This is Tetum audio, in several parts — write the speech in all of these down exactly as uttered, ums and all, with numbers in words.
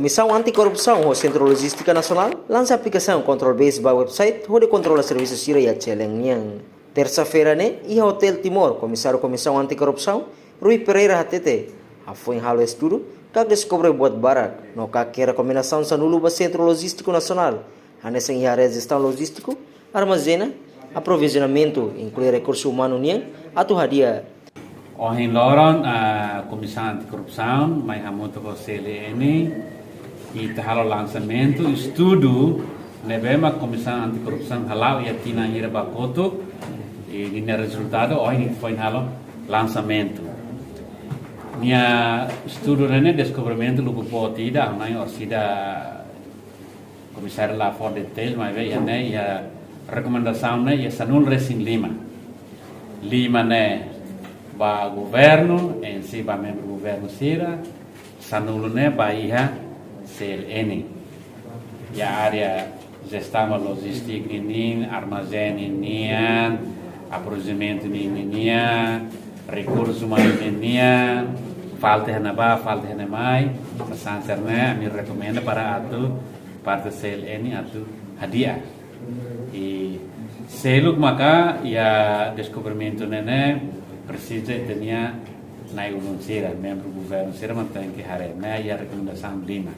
Komisaun Anti-Korrupsaun ho Sentru Lojístika Nasionál lansa aplikasaun control base ba website hodi kontrola servisu sira iha C L N nian. Tersa-feira ne'e, iha Hotel Timor, Komisáriu Komisaun Anti-Korrupsaun, Rui Pereira hatete, hafoin halo estudu, katak deskobre buat barak, no katak iha rekomendasaun sanulu ba Sentru Lojístiku Nasionál, hanesan iha área jestaun lojístiku, armazena, aprovizionamentu, inklui rekursu umanu nian, atu hadi'a. Ohin loron, ah, Komisaun Anti-Korrupsaun mai hamutuk ho C L N ita halo lansamentu estudu ne'ebé mak Komisaun Anti-Korrupsaun hala'o iha tinan hira ba kotuk, i ninia rezultadu ohin foin halo lansamentu. Nia estudu ne'e deskobrimentu lubuk boot ida, ha'u hanoin orsida Komisáriu la fó detail, maibé iha ne'e iha rekomendasaun ne'e iha sanulu-resin-lima. Lima ne'e ba governu, em si ba membru governu sira, sanulu ne'e ba iha C L N. Iha área jestaun lojístika ninian, armazén ninian, aprovizionamentu ninian, rekursu umanu ninian, falta iha ne'ebá, falta iha ne'e mai, hanesan sira-ne'e, ami rekomenda para atu parte C L N atu hadi'a. I seluk maka iha deskobrimentu ne'e ne'e presiza ita-nia na'i-ulun sira, membru governu sira mak tenke haree, ne'e iha rekomendasaun lima.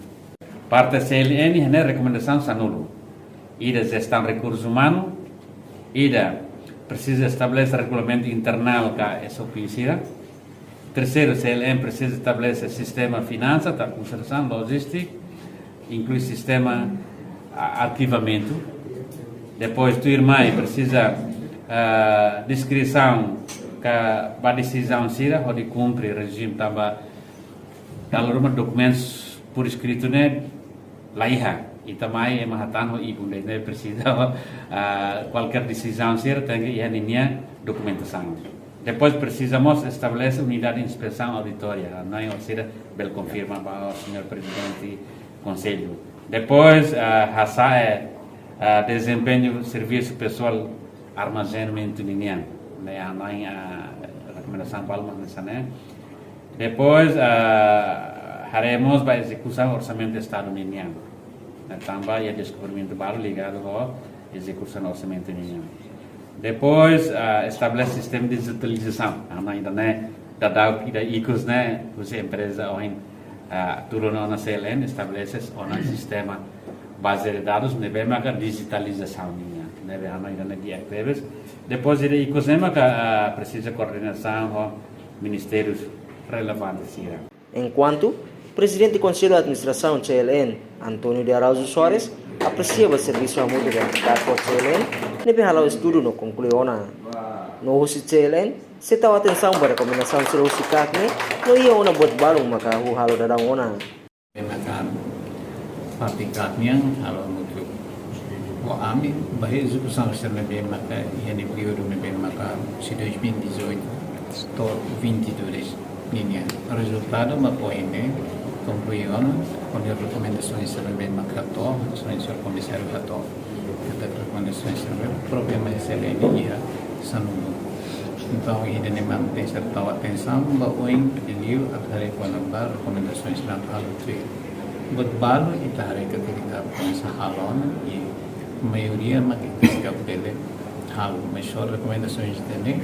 Parte C L N iha ne'e rekomendasaun sanulu. Ida jestaun rekursu umanu, ida presiza estabelese regulamentu internál ka S O P sira. Terseiru, C L N presiza estabelese sistema finansa, ta konsertasaun, lojístika, inklui sistema, ah, arkivamentu. Depois, tuirmai, presiza, ah, deskrisaun ka ba desizaun sira hodi kumpre rejime tanba dala ruma dokumentus por escrito ne'e la iha. Ita mai ema hatán ho ibun de'it, ne'e presiza, ah, kualkér desizaun sira tenke iha ninia dokumentasaun. Depois presiza mós estabelese unidade de inspeção auditória, ha'u hanoin orsida bele konfirma ba señór Prezidente Konsellu. Depois, ah, hasa'e, ah, dezempeñu servisu pesoál armazenamentu ninian. Ne'e ha'u hanoin, ah, rekomendasaun balu mak hanesan ne'e. Depois, ah, haree mós ba ezekusaun orsamentu Estadu ninian. Ne'e tanba iha deskobrimentu balu ligadu ho ezekusaun orsamentu ninian. Depois, ah, estabelese sistema dijitalizasaun. Ha'u hanoin ida-ne'e daudaun ida ikus ne'e, husi empreza ohin, ah, tulun ona C L N, estabelese ona sistema baze de dadus ne'ebé maka dijitalizasaun ninian. Ne'ebé ha'u hanoin ida-ne'e di'ak tebes. Depois ida ikus ne'e maka, ah, presiza koordenasaun ho ministériu relevante sira. Enkuantu, Prezidente Konsellu Administrasaun C L N, António de Araújo Soares, apresia ba servisu hamutuk ho C L N, ne'ebé hala'o estudu no konklui ona. No husi C L N, sei tau atensaun ba rekomendasaun sira husi C A C ne'e, no iha ona buat balun maka hahú halo daudaun ona. Ne'e maka parte C A C nian halo hamutuk ho ami ba ezekusaun sira ne'ebé maka iha ne'e períodu ne'ebé maka husi dois mil e dezoito to'o vinte e dois ninian. Rezultadu mak ohin ne'e konklui ona ho rekomendasaun sira ne'ebé maka hato'o, señór Komisáriu hato'o. Katak rekomendasaun sira ne'ebé própriu mak C L N iha sanulu. Entaun, ida-ne'e mak tenke tau atensaun ba oin, liuliu atu haree kona-ba rekomendasaun sira ne'ebé halo tuir. Buat balu ita haree katak ita komesa halo ona, i maioria mak ita sei bele halo, mas só rekomendasaun ida-ne'e,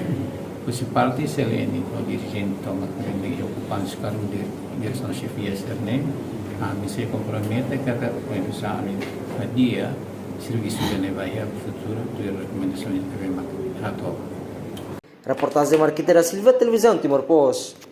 husi parte C L N, ho dirijente tomak ne'ebé okupante kargu di diresaun xefia sira-ne'e, ami sei kompromete katak komesa ami hadi'a servisu ida-ne'e ba iha futuru, tuir rekomendasaun ne'ebé mak hato'o. Reportajen Marquita da Silva, Televizaun Timor Post.